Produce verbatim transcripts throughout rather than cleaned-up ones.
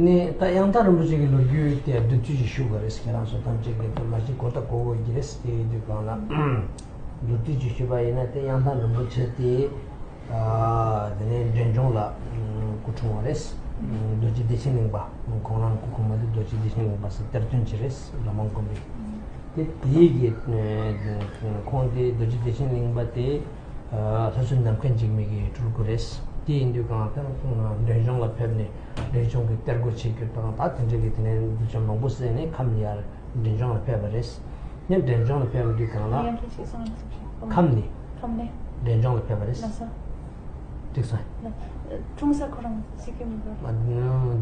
ནས་ད་ཡང་དག་རིན་པོ་ཆེ་གི་ལོ་རྒྱུས་དེ་བསྡུས་ཚུལ་ཞིག་ཞུ་དགོས་རེད། ཁྱེད་རང་ཚོ་ཐམས་ཅད་ཀྱིས་དེ་མ་གཞི་གོ་ད་གོ་དགོས་ཀྱི་རེད། དེ་ཡིན་དུས་གང་ལ་བསྡུས་ཚུལ་ཞིག་ཞུས་པ་ཡིན་ན། དེ་ཡང་དག་རིན་པོ་ཆེ་དེ་དེ་ནས་འབྲས་ལྗོངས་ལ་སྐུ་འཁྲུངས་པ་རེད། རྡོ་རྗེ་བདེ་ཆེན་གླིང་པ། ཁོང་རང་སྐུ་གོང་མ་དེ་རྡོ་རྗེ་བདེ་ཆེན་གླིང་པ་ཟེར་གཏེར་སྟོན་ཅིག་རེད། ལོ་མང་དགོན་པའི། དེ་དེའི་གི་ཁོང་དེ་རྡོ་རྗེ་བདེ་ཆེན་གླིང་པ་དེ། ལྷ་བཙུན་ནམ་མཁའ་འཇིགས་མེད་ཀྱི་སྤྲུལ་སྐུ་རེད། དེ་ཡིན་དུས་གང་ལྟར་འབྲས་ལྗོངས་ལ་ཕེབས་ནས་འབྲས་ལྗོངས་ཀྱི་གཏེར་སྒོ་ཕྱེ་རྒྱུ་དང་། ད་དེ་འདྲ་གི་དེ་ནས་གདུལ་བྱ་མང་པོ་བསལ་ནས་ཁམས་ཡར་འབྲས་ལྗོངས་ལ་ཕེབས་པ་རེད། ནས་འབྲས་ལྗོངས་ལ་ཕེབས་པ་དུས་གང་ལ་ཡང་ཁྱེད་ཀྱིས་གསུངས་པ་ཁམས་ནས་ཁམས་ནས་འབྲས་ལྗོངས་ལ་ཕེབས་པ་རེད། ལགས་སོ། འགྲིག་སོང་། ལགས། འཁྲུངས་ས་ཁོ་རང་གཟིགས་ཀྱི་མི་འདུག། ཨ།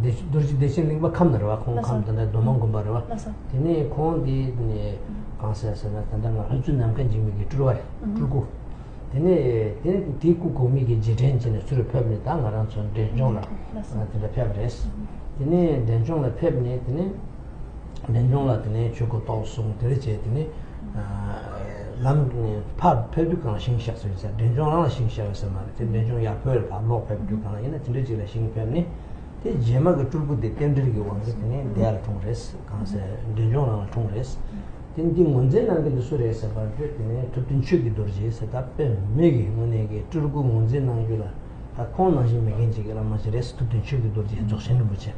བདེ་རྡོ་རྗེ་བདེ་ཆེན་གླིང་པ་ཁམས་ནས་རེད་བ། ཁོང་ལགས་སོ། ཁམས་དེ་འདྲ་རྡོ་མང་དགོན་པ་རེད་བ། ལགས་སོ། དེ་ནས་ཁོང་དེ་ནས་གང་ཟེར་ཟེར་ན། དེ་འདྲ་ང་ལྷ་བཙུན་ནམ་མཁའ་འཇིགས་མེད་ཀྱི་སྤྲུལ་བ་རེད། ཨུ་སྤྲུལ་སྐུ། དེ་ནས་དེ་དེའི་སྐུ་གོང་མའི་གི་རྗེས་དྲན་བྱས་ནས་ཚུར་ཕེབས་ནས་ད་ང་རང་ཚོ་འབྲས་ལྗོངས་ལ་ལགས་སོ། དེ་འདྲ་ཕེབས་རེད། དེ་ནས་འབྲས་ལྗོངས་ལ་ཕེབས་ནས། དེ་ནས་འབྲས་ལྗོངས་ལ་དེ་ནས་ཆོས་སྒོ་གཏོགས་སོང་། དེ་འདྲ་བྱས། དེ་ནས་ལམ་ཕར་ཕེབས་དུས་གང་ལ་ཞིང་གཤེགས་སོང་ཟེར། འབྲས་ལྗོངས་རང་ལ་ཞིང་གཤེགས་ཡོད་ཟེར་མ་རེད། དེ་འབྲས་ལྗོངས་ཡར་ཕར་ལ་ཕར་ལོག་ཕེབས་དུས་གང་ལ་ཡིན་ན་དེ་འདྲ་ཅིག་ལ་ཞིང་ཕེབས་ནས། དེ་རྗེས་མ་གི་སྤྲུལ་སྐུ་དེ་རྟེན་འབྲེལ་གྱི་དབང་གིས་དེ་ནས་དེ་ལ་འཁྲུངས་རེད། གང་ཟེར་འབྲས་ལྗོངས་རང་ལ་འཁྲུངས་རེད། དེ་འདི་ངོས་འཛིན་གནང་མཁན་དེ་སུ་རེད་ཟེར་བར་དུ། དེ་ནས་ཐུབ་བསྟན་ཆོས་ཀྱི་རྡོ་རྗེ་ཟེར། ད་དཔེ་མེད་ཀྱི་དངོས་གནས་ཀྱི་སྤྲུལ་སྐུ་ངོས་འཛིན་གནང་རྒྱུ་ལ། ད་ཁོང་ནང་བཞིན་མེད་མཁན་ཅིག་གི་བླ་མ་ཞིག་རེད། ཐུབ་བསྟན་ཆོས་ཀྱི་རྡོ་རྗེ་རྫོགས་ཆེན་རིན་པོ་ཆེ།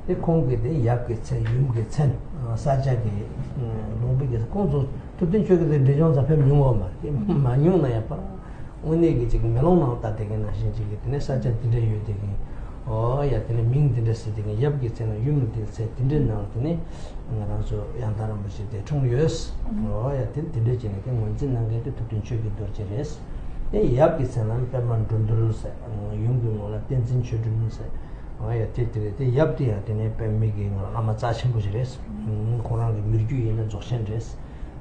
དེ་ཁོང་གི་དེ་ཡབ་ཀྱི་མཚན། ཡུམ་གྱི་མཚན། ས་སྐྱ་གི་ལུང་པའི་གི། ཁོང་ཚོ་ཐུབ་བསྟན་ཆོས་ཀྱི་རྡོ་རྗེ་འབྲས་ལྗོངས་ཙམ་ཕེབས་མྱོང་བ་མ་རེད། མ་མྱོང་ན་ཡང་པར་དངོས་གནས་ཀྱི་ཅིག་མེ་ལོང་ནང་ལྟ་བསྡད་མཁན་ནང་བཞིན་ཅིག་གི། དེ་ནས་ས་ཆ་འདི་འདྲ་ཡོད་བསྡད་མཁན། ཨོ་ཡ། དེ་ནས་མིང་འདི་འདྲ་ཟེར་བསྡད་མཁན། ཡབ་ཀྱི་མཚན་ལ་ཡུམ་གྱི་མཚན་འདི་འདྲའི་ནང་དེ་ནས་ང་རང་ཚོ་ཡང་དག་རིན་པོ་ཆེ་དེ་འཁྲུངས་ཡོད། ཨོ་ཡ། དེ་འདི་འདྲ་བྱས་ནས་དེ་ངོས་འཛིན་གནང་མཁན་དེ་ཐུབ་བསྟན་ཆོས་ཀྱི་རྡོ་རྗེ་རེད། དེ་ཡབ་ཀྱི་མཚན་ལ་པདྨ་འགྲོ་འདུལ་ཟེར། ཡུམ་གྱི་མིང་ལ་བསྟན་འཛིན་ཆོས་སྒྲོན་ཟེར། ཨོ་ཡ། དེ་དེ་རེད། དེ་ཡབ་དེ་ཡང་དེ་ནས་དཔེ་མི་སྲིད་ཀྱི་བླ་མ་རྩ་ཆེན་པོ་ཞིག་རེད། ཁོང་རང་གི་མི་རྒྱུད་ཡིན་ན་རྫོགས་ཆེན་རེད།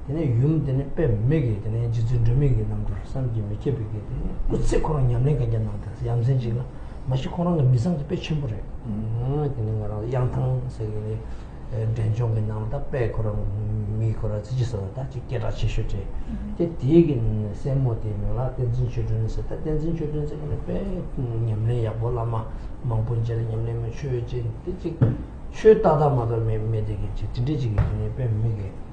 དེ་ནས་ཡུམ་དེ་ནི་དཔེ་མི་སྲིད་ཀྱི། དེ་ནས་རྗེ་བཙུན་སྒྲོལ་མའི་གི་རྣམ་གྲོལ་བསམ་གྱིས་མི་ཁྱབ་པའི་གི། དེ་ནས་སྐུ་ཚེ་ཁོ་རང་ཉམས་ལེན་གན་རྒྱ་གནང་སྟེ་ཡ་མཚན་ཅིག་ལ། མ་གཞི་ཁོ་རང་གི་མི་ཚང་དེ་དཔེ་ཆེན་པོ་རེད། དེ་ནས་ང་རང་གཡང་ཐང་ཟེར་གི་ནི་འབྲས་ལྗོངས་གི་ནང་ད་དཔེ་ཁོ་རང་མི་ཁོ་རང་ཚེ་གཅིག་སོང་ད་ཅིག་སྐད་གྲགས་ཆེ་ཤོས་རེད། དེ་དེའི་གི་སྲས་མོ་དེའི་མིང་ལ་བསྟན་འཛིན་ཆོས་སྒྲོན་ཟེར། ད་བསྟན་འཛིན་ཆོས་སྒྲོན་ཟེར་གི་ནི་དཔེ་ཉམས་ལེན་ཡག་པོ། བླ་མ་མང་པོ་མཇལ། ཉམས་ལེན་མི་ཆོས་ཅན་དེ་ཅིག་ཆོས་ཏག་ཏག་མ་གཏོགས་མེད་མེད་དེ་གི་ཅིག་དེ་འདྲའི་ཅིག་གི་དེ་ནས་དཔེ་མི་སྲིད་ཀྱི།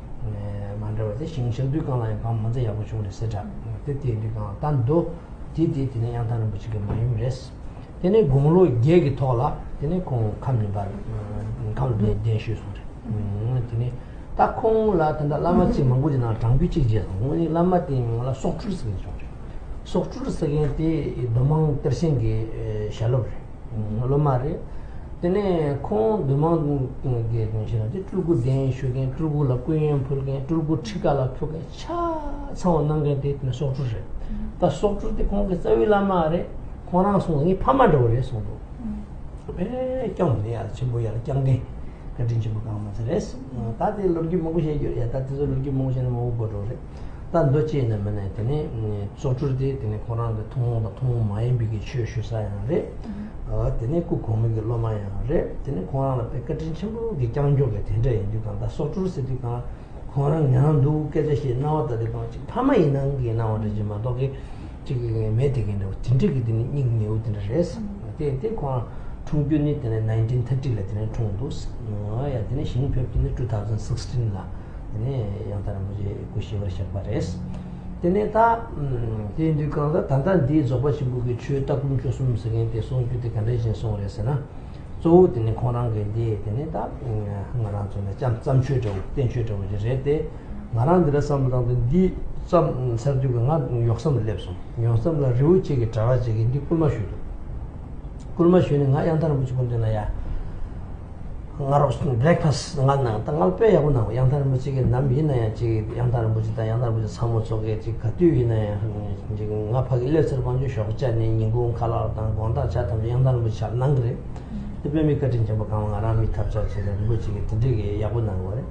མ་འདྲ་བ་དེ་ཞིང་གཤེགས་དུས་གང་ལ་ཡང་གང་མ་ཚད་ཡག་པོ་བྱུང་རེད་ཟེར་འདྲ། དེ་དེ་དུས་གང་ལྟར་མདོ་དེ་དེ་དེ་ནས་ཡང་དག་རིན་པོ་ཆེ་གི་མ་ཡུམ་རེད། དེ་ནས་དགུང་ལོ་བརྒྱད་ཀྱི་ཐོག་ལ་དེ་ནས་ཁོང་ཁམས་ནས་ཕར་ཁམས་ལ་གདན་ཞུས་སོང་རེད། དེ་ནས་ད་ཁོང་ལ་ད་ལྟ་བླ་མ་གཅིག་མང་པོ་དེ་ནང་གྲངས་ཀྱི་གཅིག་བྱས་སོང་། དངོས་གནས་བླ་མ་དེའི་མིང་ལ་སོག་སྤྲུལ་ཟེར་མཁན་བྱུང་རེད། སོག་སྤྲུལ་ཟེར་མཁན་དེ་མདོ་མང་གཏེར་ཆེན་གྱི་ཞལ་སློབ་རེད། སློབ་མ་རེད། དེ་ནས་ཁོང་མདོ་མང་གི་དོན་ཞེ་ན་དེ་སྤྲུལ་སྐུ་གདན་ཞུ་མཁན། སྤྲུལ་སྐུ་ལ་སྐུ་ཡོན་ཕུལ་མཁན། སྤྲུལ་སྐུ་ཁྲི་ཀ་ལ་ཕུལ་མཁན། ཆ་ཚང་བ་གནང་མཁན་དེ་དེ་ནས་སོག་སྤྲུལ་རེད། ད་སོག་སྤྲུལ་དེ་ཁོང་གི་རྩ་བའི་བླ་མ་རེད། ཁོང་རང་གསུངས། ངའི་ཕ་མ་འདྲ་བོ་རེད་གསུངས་འདུག། དཔེ་སྐྱོང་ནས་ཡར་ཆེན་པོ་ཡར་བསྐྱངས་མཁན། བཀའ་དྲིན་ཆེན་པོ་གང་མ་ཚད་རེད། ད་དེ་ལོ་རྒྱུས་མང་པོ་བཤད་རྒྱུ་རེད། ད་དེ་ཚོ་ལོ་རྒྱུས་མང་པོ་བཤད་ན་མང་པོ་འགོར་འགྲོ་རེད། ད་མདོ་གཅིག་ནས་མིན་ནས་དེ་ནས་སོག་སྤྲུལ་དེ་དེ་ནས་ཁོ་རང་གི་ཐུན་མོང་དང་ཐུན་མོང་མ་ཡིན་པའི་གི་ཆོས་ཞུ་ས་ཡང་རེད། ཨ། དེ་ནས་སྐུ་གོང་མའི་གི་སློབ་མ་ཡང་རེད། དེ་ནས་ཁོང་རང་ལ་དཔེ་བཀའ་དྲིན་ཆེན་པོ་གི་བསྐྱངས་འཇོག་གི་དེ་འདྲ་ཡིན་དུས་གང་ལྟར་སོག་སྤྲུལ་ཟེར་དུས་གང་ཁོང་རང་ཉན་འདུག་སྐད་ཆ་བཤད་སྣང་བ་ལྟ་དུས་གང་ཅིག་ཕ་མ་ཡིན་ནང་གི་སྣང་བ་འདྲ་ཅིག་མ་གཏོགས་གི་ཅིག་མེད་དེ་གི་འདྲ་བོ་དེ་འདྲ་གི་དེ་ནས་སྙིང་ནད་པོ་དེ་འདྲ་རེད། དེ་དེ་ཁོང་འཁྲུངས་རྒྱུ་ནི་དེ་ནས་nineteen thirty་ལ་དེ་ནས་འཁྲུངས་འདུག། ཡ་དེ་ནས་ཞིང་ཕེབས་རྒྱུ་ནི་two thousand sixteen ལ། དེ་ནས་ཡང་དག་རིན་པོ་ཆེ་སྐུ་ཞི་བར་གཤེགས་པ་རེད། དེ་ནས་ད་དེ་ཡིན་དུས་གང་ལ་ད་ལྟ་འདིའི་རྫོགས་པ་ཆེན་པོ་གི་ཆོས་ལྟ་སྒོམ་སྤྱོད་གསུམ་ཟེར་མཁན་དེ་གསུང་རྒྱུ་དེ་ག་འདྲ་ཞིག་གསུངས་རེད་ཟེར་ན། གཙོ་བོ་དེ་ནི་ཁོང་རང་གི་འདི་དེ་ནི་ད་ང་རང་ཚོ་ནི་བརྩམས་བརྩམས་ཆོས་འདྲ་བོ་བསྟན་བཅོས་འདྲ་བོ་ཞིག་རེད་དེ། ང་རང་འདི་ལ་བསམ་བློ་བཏང་དུས་འདི་བརྩམས་ཚར་དུས་ཀྱི་ང་ཡོག་ས་ལ་སླེབས་སོང་། ཡོག་ས་ལ་རི་བོ་ཆེ་གི་གྲྭ་པ་ཅིག་གིས་འདི་སྐུལ་མ་ཞུས་འདུག། སྐུལ་མ་ཞུས་ནས་ང་ཡང་དག་རིན་པོ་ཆེ་སྐུ་མདུན་ལ་ཡ། ང་རོགས་བྷེ་ལེག་ཕ་སི་ང་གནང་། ད་ང་དཔེ་ཡག་པོ་གནང་བ། ཡང་དག་རིན་པོ་ཆེ་གི་ནམ་ཡིན་ན་ཡང་ཅིག་ཡང་དག་རིན་པོ་ཆེ་དང་ཡང་དག་རིན་པོ་ཆེ་ཚང་མ་ཚོགས་ཀྱི་ཅིག་ག་དུས་ཡིན་ན་ཡང་ཅིག་ང་ཕ་གི་སླེབས་ཚར་བ་ནས་ཞོགས་ཇ་ནས་ཉིན་གུང་ཁ་ལག་དང་དགོང་དག་ཇ་ཐམས་ཅད་ཡང་དག་རིན་པོ་ཆེ་ཕར་གནང་གི་རེད། དེ་དཔེ་མི་བཀའ་དྲིན་ཆེན་པོ་གང་བ། ང་རང་མི་ཐབས་ཆག་བྱས་ནས་རིན་པོ་ཆེ་གི་དེ་འདྲས་ཀྱི་ཡག་པོ་གནང་གི་རེད།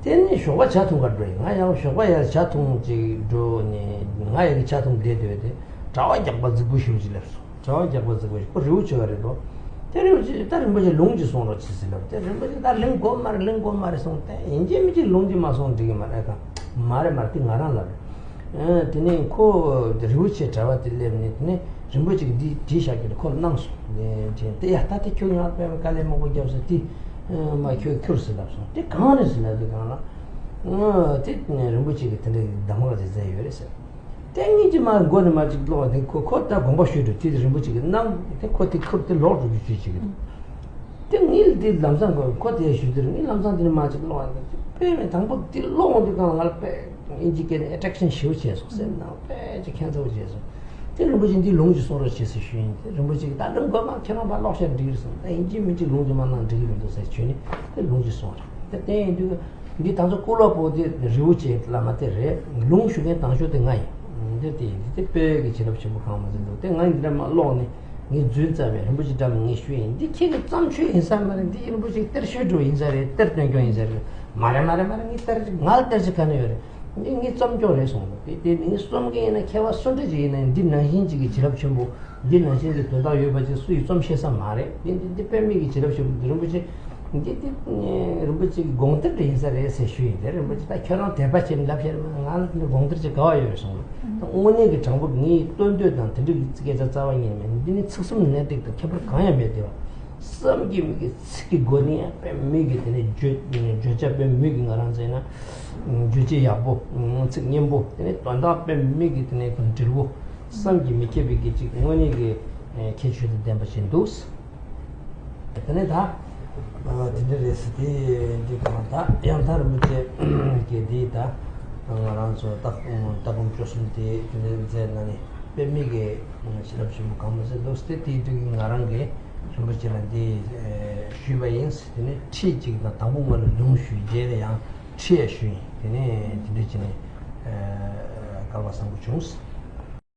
དེ་ནས་ཞོགས་པ་ཇ་འཐུང་གར་འགྲོ་ཡིན། ང་ཡང་ཞོགས་པ་ཡར་ཇ་འཐུང་ཅིག་འགྲོ་ནས་ང་ཡ་གི་ཇ་འཐུང་བསྡད་འདུག་དེ་གྲྭ་པ་རྒྱག་པ་རྫིག་པོ་ཞེ་པོ་ཅིག་སླེབས་སོང་། གྲྭ་པ་རྒྱག་པ་རྫིག་པོ་ཞིག་ཁོ་རི་བོ་ཆེ་བ་རེད་དོ། དེ་རི་བོ་ཆེ་ད་རིན་པོ་ཆེ་ལུང་ཅིག་གསུང་རོགས་བྱེད་ཟེར་ལབ། དེ་རིན་པོ་ཆེ་ད་ལེན་དགོས་མ་རེད། ལེན་དགོས་མ་རེད་གསུངས། དེ་ཡིན་གཅིག་མིན་གཅིག་ལུང་ཅིག་མ་གསུངས་འགྲིག་གི་མ་རེད། གང་མ་རེད་མ་རེད། དེ་ང་རང་ལབ་རེད། ཨ། དེ་ནས་ཁོ་རི་བོ་ཆེ་གྲྭ་པ་དེ་སླེབས་ནས་དེ་ནས་ རིན་པོ་ཆེ་གིས་འདི་བྲིས་བཞག་རྒྱུ་ལ་ཁོ་གནང་སོང་། ནས་དེ་ཡ་ད་དེ་ཁྱོད་ཡང་དཔེ་མི་དཀའ་ལས་མང་པོ་བརྒྱབ་སོང་། དེ་མ་ཁྱོད་ཁྱུར་ཟེར་ལབ་སོང་། དེ་གང་རེད་ཟེར་ན། དེ་གང་ལ་དེ་རིན་པོ་ཆེ་གིས་དེ་འདྲའི་གདམས་ངག་ཅིག་མཛད་ཡོད་རེད་ཟེར། དེ་ངེད་ཀྱི་མ་མགོ་ནས་མ་ཅིག་ཀློག་དེ་ཁོ་ཁོ་ད་དགོངས་པ་ཞུས་འགྲོ། དེ་རིན་པོ་ཆེ་གིས་གནང་། དེ་ཁོ་དེ་ཁུར་དེ་ལོག་འགྲོ་རྒྱུ་བྱེད་ཅིག་གི་འདུག་དེ་ངེད་དེ་ལམ་སང་ཁོ་ཁོ་དེ་ཞུས་དེར་ངེད་ལམ་སང་དེ་ནས་མ་ཅིག་ཀློག་དེ་དཔེ་མེད། དང་པོ་དེ་ཀློག་འོང་དུས་གང་ང་ལ་དཔེ་ཨིན་ཇི་སྐད་ནས་ཨེ་ཊེག་ཤན་ཞེ་པོ་བྱས་སོང་ཟེར་ན། དཔེ་ཅིག་ཁྱད་མཚར་པོ་བྱས་སོང་། དེ་རིན་པོ་ཆེ་འདི་ལུང་ཅིག་གསུང་རོགས་བྱེད་ཟེར་ཞུས་ཡིན། དེ་རིན་པོ་ཆེ་གིས་ད་ལུང་དགོས་མ། ཁྱེད་རང་ཕར་ཀློག་བཞག་འགྲིག་རེད་གསུངས། ད་ཡིན་གཅིག་མིན་གཅིག་ལུང་ཅིག་མ་གནང་འགྲིག་གི་མི་འདུག་ཟེར་བྱས་ནས་དེ་ལུང་ཅིག་གསུངས་རེད། དེ་བསྟན་ཡོང་དུས་འདི་ད་ཚོ་ཀུ་ལོ་པོ་དེ་རི་བོ་ཆེ་བླ་མ་དེ་རེད། ལུང་ཞུ་མཁན་དང་ཤོས་དེ་ང་ཡིན། འདི་དེ་ཡིན། འདི་དེ་དཔལ་གྱི་བྱིན་རླབས་ཆེན་པོ་གང་མ་ཟིན་འདུག་དེ་ང་ཡིན། འདི་འདྲ་མ་ཀློག་ནས་ངས་རྫུན་བརྩམས་པའི་རིན་པོ་ཆེ་འདྲ་མ་ངས་ཞུས་ཡིན། འདི་ཁྱེད་ཀྱི་བརྩམས་ཆོས་ཡིན་ས་མ་རེད། འདི་རིན་པོ་ཆེ་གཏེར་ཤོད་འགྲོ་ཡིན་ས་རེད། གཏེར་སྟོན་སྐྱོང་ཡིན་ས་རེད། མ་རེད་མ་རེད་མ་རེད། ངས་གཏེར་ཅིག་ང་ལ་གཏེར་ཅིག་ག་ནས་ཡོད་རེད། འདི་ངའི་བརྩམས་སྐྱོང་རེད་གསུངས་འདུག་དེ་དེ་ངའི་རྩོམ་མཁན་ཡིན་ན་མཁས་པ་སུ་འདྲ་ཅིག་ཡིན་ན་འདི་ནང་བཞིན་ཅིག་གི་བྱིན་རླབས་ཆེན་པོ། འདི་ནང་བཞིན་གྱི་དོན་དག་ཡོད་པ་ཅིག་སུ་ཡིས་རྩོམ་ཤེས་ས་མ་རེད། འདི་འདི་འདི་དཔེ་མེད་ཀྱི་བྱིན་རླབས་ཆེན་པོ་འདི་རིན་པོ་ཆེ། འདི་འདི་རིན་པོ་ཆེ་གི་དགོངས་གཏེར་འདྲ་ཡིན་ས་རེད་ཟེར་ཞུས་ཡིན། དེ་རིན་པོ་ཆེ་ད་ཁྱོད་རང་དད་པ་བྱས་ནས་ལབ་ཤེས་རེད་མ། ང་ལ་འདི་དགོངས་གཏེར་ཅིག་ག་བ་ཡོད་རེད་གསུངས་འདུག་ད་དངོས་གནས་ཀྱི་དྲང་པོ་ངའི་བསྟོད་འདོད་དང་དེ་འདྲ་གི་སྐད་ཆ་རྩ་བ་ཉིད་མེད། འདི་ནི་ཚིག་གསུམ་ནན་ཏིག་དང་ཁྱད་པར་གང་ཡང་མེད་དེ་བ། བསམ་གྱིས་མི་ཁྱབ་ཚིག་གི་སྒོ་ནས་ཡང་དཔེ་མེད་ཀྱི་དེ་ནས་བརྗོད་བརྗོད་བྱ་དཔེ་མེད་ཀྱི་ང་རང་ཚོ་ཡིན་ན་རྗོད་བྱེད་ཡག་པོ། ཚིག་སྙན་པོ། དེ་ནས་དོན་དག་དཔེ་མེད་ཀྱི་དེ་ནས་འབྲིང་པོ། བསམ་གྱིས་མི་ཁྱབ་པའི་གི་ཅིག་དངོས་གནས་ཀྱི་ཁྱད་ཆོས་དང་ལྡན་པ་ཞིག་འདུག་དེ་ནས་ད་དེ་འདྲ་རེད་ཟེར། དེ་འདི་གང་ད་ཡང་ད་རིན་པོ་ཆེ་གི་འདི་ད་ང་རང་ཚོ་ལྟ་ལྟ་སྒོམ་སྤྱོད་གསུམ་དེ་དེ་འདྲ་མཛད་ན་ནི་དཔེ་མེད་ཀྱི་བྱིན་རླབས་ཆེན་པོ་གང་མ་ཟད་འདུག་སྟེ། དེའི་དུས་ཀྱི་ང་རང་གིས་རིན་པོ་ཆེ་ལ་འདི་ཞུས་པ་ཡིན། དེ་ནས་ཁྲིད་ཅིག་དང་དང་པོ་ང་ལ་ལུང་ཞུས། རྗེས་ལ་ཡང་ཁྲིད་ཡང་ཞུས་ཡིན། དེ་ནས་དེ་འདྲ་བྱས་ནས་སྐལ་བ་བཟང་པོ་བྱུང་།